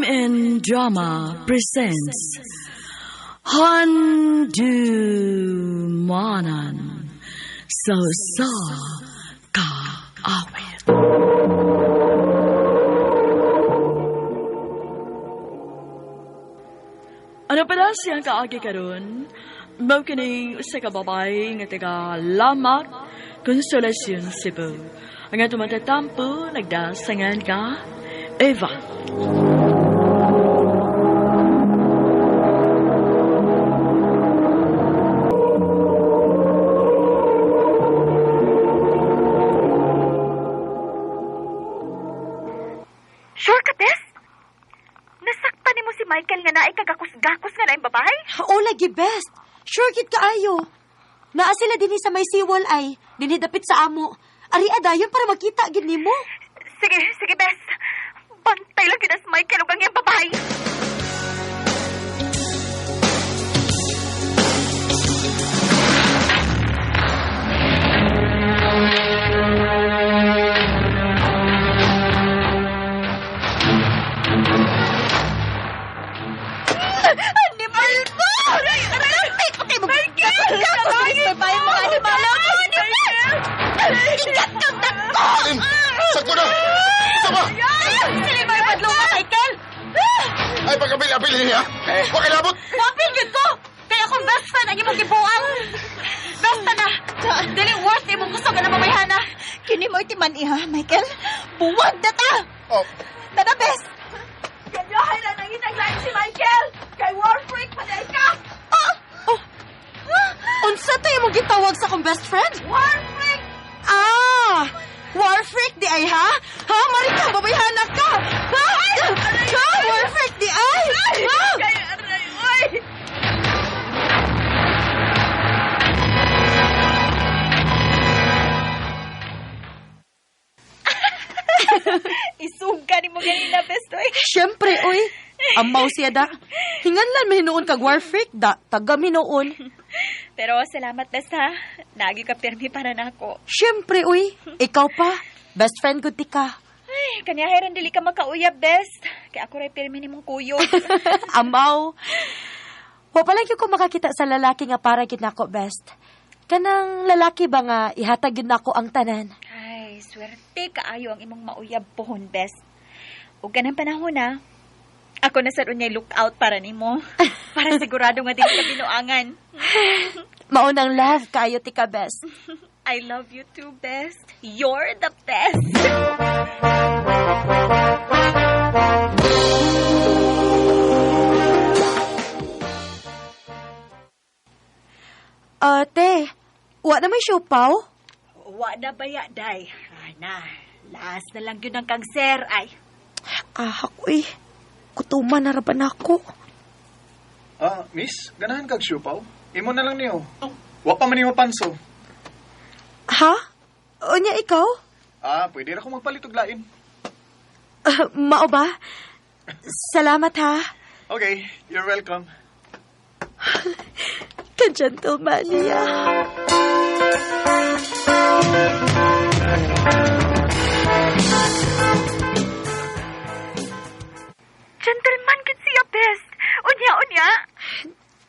MN Drama presents Handumanan sa Usa Ka Awit. Ano pala siyang kaagi karon? Mao kining usa ka babae nga taga Lamak, Consolacion, Cebu. Ang atong matatampo nagdasangan ka Eva. Sure ka, Bes? Nasaktan nimo si Michael nga naay kagakus-gakus nga naay babae? Oo, lagi best. Sure gid kaayo. Naa sila dinhi sa may seawall ay, dinhi dapit sa amo. Ari adayon para makita gid nimo. Sige, sige, Bes. Bantay lang gid si Michael ug ang iyang babae. Animal mo! Aray, aray! Ay, patay mo! Michael! Michael! Babae mo, animal mo! Animal! Igat kang dako! Sakto na! Isa pa! Sila may padlong ka, Michael! Ay, pagkapil-apil niya! Huwag kilabot! Wapil yun ko! Kaya akong best friend ang imong gibuang! Basta na! Dili worth imong gusto ka na mamayhana! Kini mo'y timan iha, Michael! Buwag na ta! Oh, Tara, best! Ganyahay na nangitag lain si Michael! Kay war freak pa ka! Oh! Oh! Unsa to imong gitawag sa akong best friend? War freak! Ah! War freak di ay ha? Ha, Marika, babayhana ka! Ha? Ha, war freak di ay! Ha? Kay aray, oy! Isugka ni mo ganina, best, oy. Siyempre, oy. Amaw siya da. Hinganlan man hinuon kag war freak da. Tagam hinuon. Pero salamat, best, ha. Nagi ka pirmi para nako. Siyempre, uy. Ikaw pa. Best friend ko ti ka. Ay, kanya heran dili ka makauyab, best. Kaya ako ray pirmi ni mong kuyog. Amaw. Wa pa lang gyud ko makakita sa lalaki nga para gid nako best. Kanang lalaki ba nga ihatag gyud nako ang tanan. Ay, swerte kaayo ang imong mauyab pohon, best. Ug kanang panahon na, ako na sa unyay look out para nimo. Para sigurado nga dili ka binuangan. Maunang love kaayo ti ka best. I love you too, best. You're the best. Ate, wa na may siopaw? Wa na baya, day. Ay, na. Last na lang yun ang kanser. Ay, Ah, ako eh. Kutuman na ra ba nako? Ah, miss, ganahan kag siupaw? Imo na lang niyo. Wa pa man nimo panso. Ha? Unya ikaw? Ah, pwede ra ko magpalit og lain. Ah, mao ba? Salamat ha. Okay, you're welcome. Ka-gentleman niya. Gentleman gid siya, best. Unya, unya.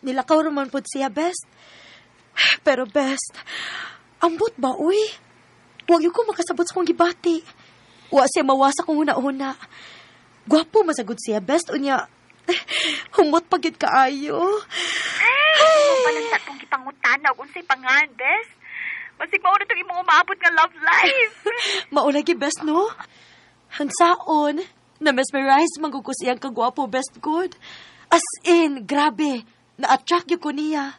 Nilakaw raman pod siya, best. Pero best, ambot ba, uy? Huwag yun ko makasabot sa kong gibati. Wa siya mawasa kong huna-huna. Gwapo masagod siya, best. Unya, humot pa gid kaayo. Ay, mo sa atong gipangutana og unsay pangan, best. Basig mao na tong imong umaabot nga love life. Maulagi best, no? Hansaon, na-mesmerize man gud ko sa iyang kagwapo, best good. As in, grabe, na-attract gyud ko niya.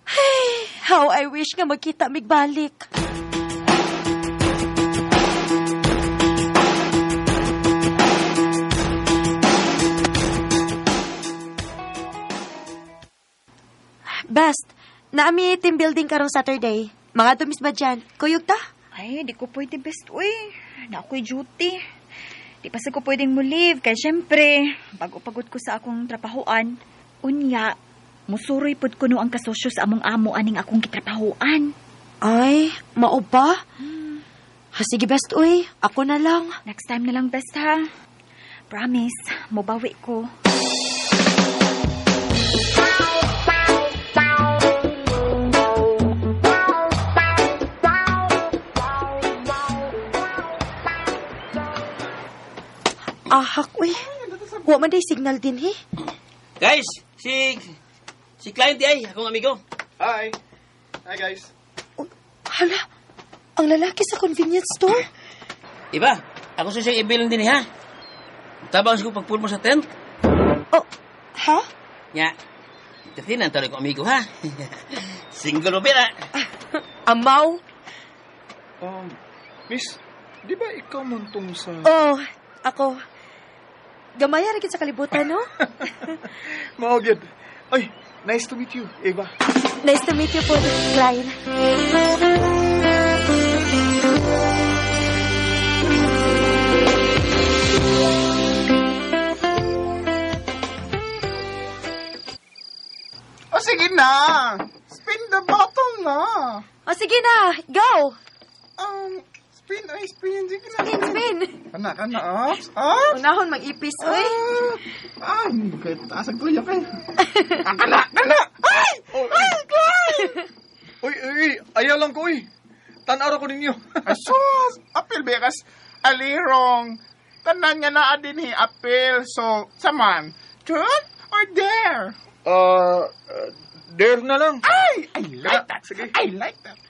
Hey, how I wish nga magkita migbalik. Best, naami team building karong Saturday. Mga tumis ba dyan? Kuyog ta? Ay, di ko pwede, best. Uy, na ako'y duty. Di pa sa ko pwedeng mo leave. Kaya syempre, bago-pagod ko sa akong trabahoan. Unya, musuroy pod ko no ang kasosyo sa among amo aning akong gitrabahoan. Ay, mao ba? Ha, sige, best, uy. Ako na lang. Next time na lang, best, ha? Promise, mobawi ko. Ahak, uy. Wa man day signal din, he. Guys, si client ay, akong amigo. Hi. Hi, guys. Oh, hala, ang lalaki sa convenience store? Iba, ako sa siyang ibilin din, ha? Tabang ko pagpulmo sa tent. Oh, ha? Nya, entertain ang talo kong amigo, ha? Single mo pera. Amaw? Miss, di ba ikaw muntong sa... Oh, ako. Gamaya rin sa kalibutan, no? Mao gyud. Ay, nice to meet you, Eva. Nice to meet you po, Klein. O sige na! Spin the bottle na! O sige na, go! Spin, ay spin. Sige na. Spin, spin! Kana, kana. Ops, ops. Unahon mag-ipis, oy. Ah, kahit taas ang tuyo kayo. Kana, kana! Ay! Ay, Klein! Uy, uy, ayaw lang ko, uy. Tan-araw ko ninyo. Asus! Apil, bekas. Alirong. Tanan nga naa din hi, apil. So, saman. Truth or dare? Dare na lang. Ay! I like that. Sige. I like that.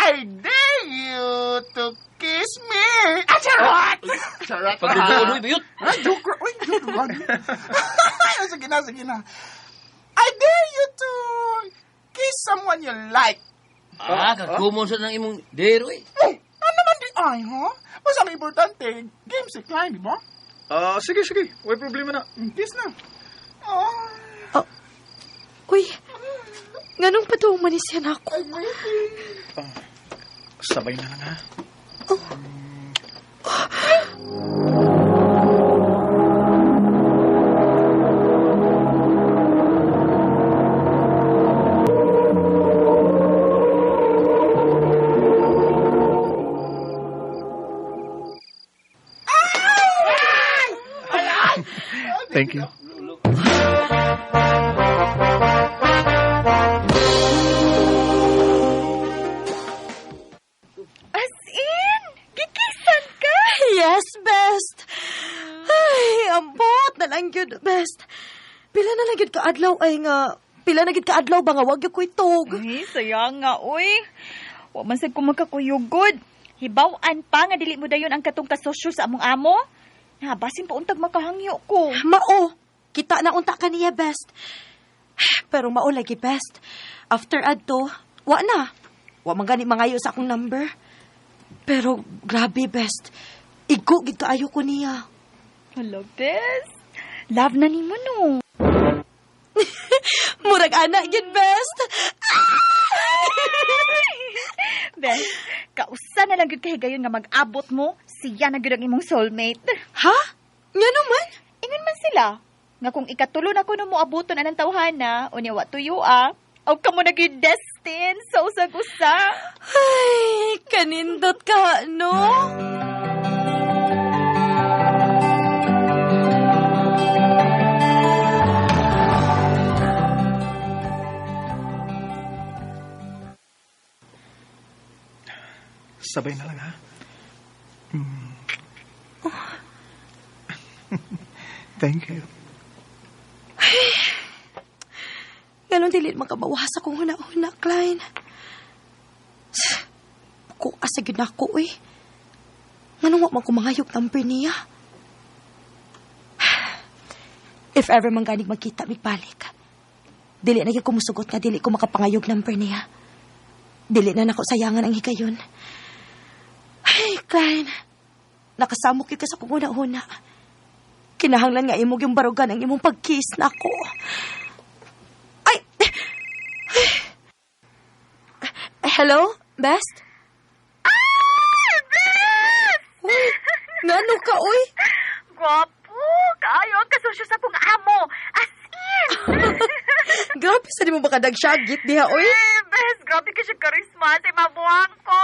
I dare you to kiss me. Ah, charot! Charot. Pagduduon, uy, bayot. Ah, joker. Uy, joker. Ay, sige na, sige na. I dare you to kiss someone you like. Ah, kakumon sa ng imong dare, uy. Oh, ano man di ay, ha? Mas ang importante, game si Klein, di ba? Sige, sige. May problema na. Kiss na. Oh. Uy, nganong patuong manis yan ako? I'm waiting. Sabay na lang, ha? Oh. Thank you. As in, gikisan ka! Yes, best! Ay, ambot na lang yun, best. Pila na lang yun kaadlaw ay nga, pila na yun kaadlaw ba nga wag yung kuitog. Ay, saya nga, uy. Wa man sad ko magkakuyugod. Hibaw-an pa nga dili mo dayon ang katong kasosyo sa among amo. Na, basin pa untag makahangyo ko. Mao, kita na unta ka niya, best. Pero mao lagi, best. After adto, wa na. Wa man gani mangayo sa akong number. Pero grabe, best. Igo gid kaayo ko niya. Hello, best. Love na nimo no. Murag ana gid, best. Best, kausa na lang gud kay gayon nga mag-abot mo, siya na gud ang imong soulmate. Ha? Ngano man? Ingon man sila nga kung ikatulo na kuno mo abuton anang tawhana, unya wa tuyo ah. Aw kamo na gyud destined sa usag-usa. Ay, kanindot ka, no? Sabay na lang, ha? Thank you. Ganon dili makabawas akong huna-huna, Klein. Kuha sa gyud nako, eh. Nganong wa man ko mangayog number niya? If ever man ganig magkita, migbalik. Dili na gyud ko musugot nga dili ko makapangayog number niya. Dili na nako sayangan ang higayon. Ay, Klein. Nakasamok gyud ka sa kong huna-huna. Kinahanglan nga imong yung barugan ang imong pag-kiss nako. Ay! Hello, Best? Ay, Best! Uy, ngano ka, uy? Gwapo! Kaayo ang kasosyo sa pong amo! As in! Grabe sa di mo ba kadagsyagit diha, uy? Eh, Best, grabe ka siya karisma. Sa mabuang ko!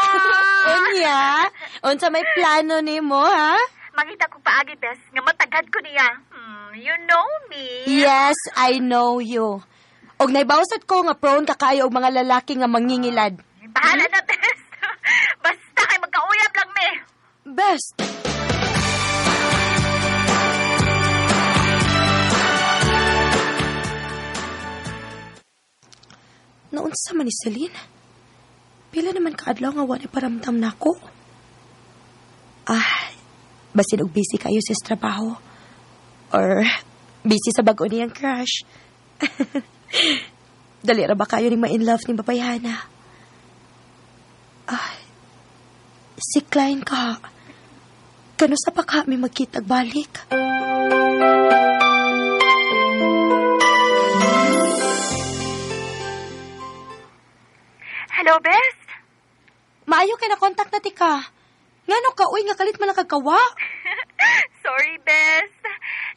Unya, unsa may plano nimo, ha? Mangita kong paagi, bes, nga matagad ko niya. You know me. Yes, I know you. Og naibawsat ko nga prone ka kaayo og mga lalaki nga mangingilad. Bahala na, bes. Basta kay magkauyab lang, me. Best. Naunsa man ni Celine? Pila naman kaadlaw nga wala paramdam nako. Ah, basin og busy kayo sa trabaho. Or busy sa bag-o niyang crush. Dali ra ba kayo ning ma-in love ni Babayhana? Ah, si Klein ka. Kano sa pa kami magkitag balik? Hello, bes. Maayo kay na-contact na ti ka. Ngano ka, uy, nga kalit man lang kagkawa. Sorry, bes.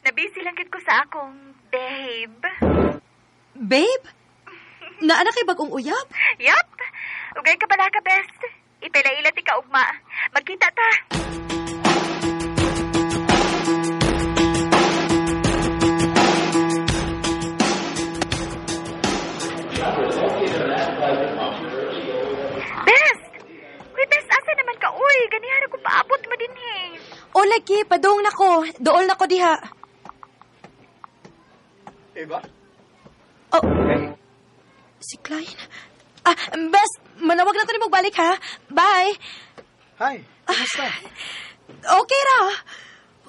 Nabisi lang gid ko sa akong babe. Babe? Naana kay bagong uyab? Yup. Ugay ka pala ka, bes. Ipila-ila ti ka ugma. Magkita ta. Bes! Uy, bes, asa naman ka? Uy, ganihan ako paabot mo din eh. O lagi, padung na ko. Dool na ko diha. Eva? Oh, Hey. si Klein. Ah, bes, manawag na to ni magbalik ha. Bye. Hi. Kumusta? Okay ra.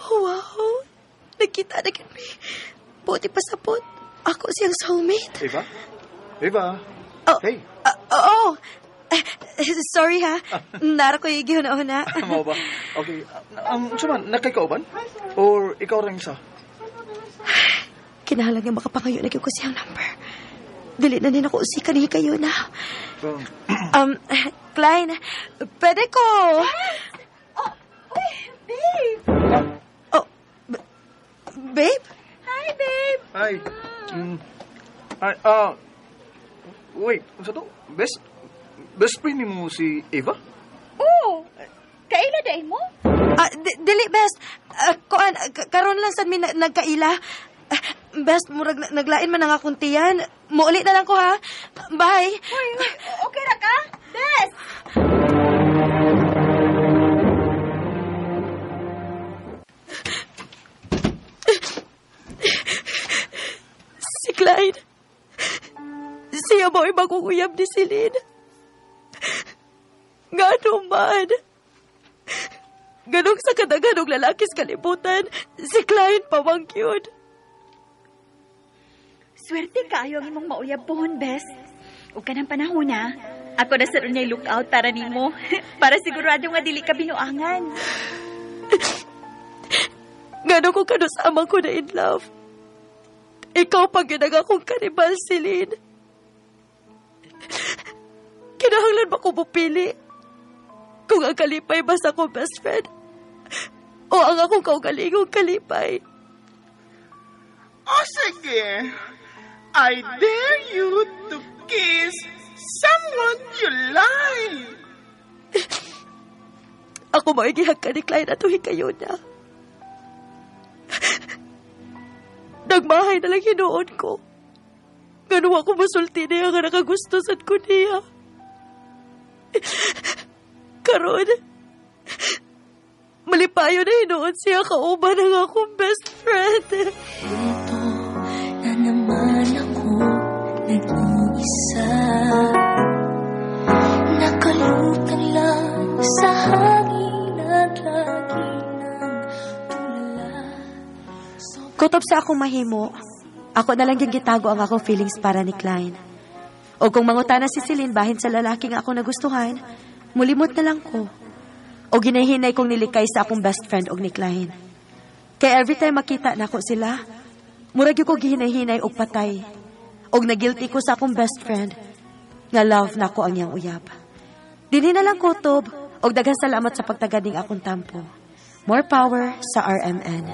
Wow. Nagkita na kami. Buti pa sapot. Ako siyang soulmate. Eva? Eva? Oh, Hey. Ah, oo. Eh, sorry ha. Nara ko yung gihuna-huna. Mao ba? Okay. Unsa man, nakay kauban? Or ikaw rang isa? Kinahanglan nga makapangayo na gyud ko siyang number. Dili na din ako usikan ni kayo na. Klein, pwede ko. Oh, uy, babe. Oh, babe? Hi, babe. Hi. Ay, wait, unsa to? Best friend nimo si Eva? Oh, kaila day mo? Ah, dili, best. Ah, kuan, karon lang sad mi nagkaila. Ah, best, murag naglain man ang akong tiyan. Muuli na lang ko ha. Bye. Uy, uy, okay ra ka? Bes! Si Klein. Siya mo ay bagong uyab ni Celine. Ngano man. Ganong sa kadaghan og lalaki sa kalibutan, si Klein pawang yun. Swerte kaayo ang imong mauyab pohon, bes. Ug kanang panahon na, ako na sa unyay lookout para nimo. Para sigurado nga dili ka binuangan. Ngano ko kano sa amang ko na in love. Ikaw pa ginag akong karibal, Celine. Kinahanglan ba ko mupili? Kung ang kalipay ba sa akong best friend? O ang akong kaugalingong kalipay? O sige, I dare you to kiss someone you like. Ako maigihag ka ni Klein at uwi kayo na. Nagmahay na lang hinuon ko. Ganun ako masulti niya nga nakagusto sad ko niya. Karon, malipayo na hinuon siya kauban ang akong best friend. Ito na naman ako nag-iisa. Nakalutang lang sa hangin at lagi nang tulala. Kutob sa akong mahimo, ako na lang yung gitago ang akong feelings para ni Klein. O kung mangutana si Celine bahin sa lalaki nga ako nagustuhan, mulimot na lang ko. O ginahinay kong nilikay sa akong best friend og ni Klein. Kaya every time makita nako sila, murag ko gihinay-hinay og patay. Og nagilty ko sa akong best friend, nga love nako ang iyang uyab. Dinhi na lang kutob, og daghang salamat sa pagtagad ning akong tampo. More power sa RMN.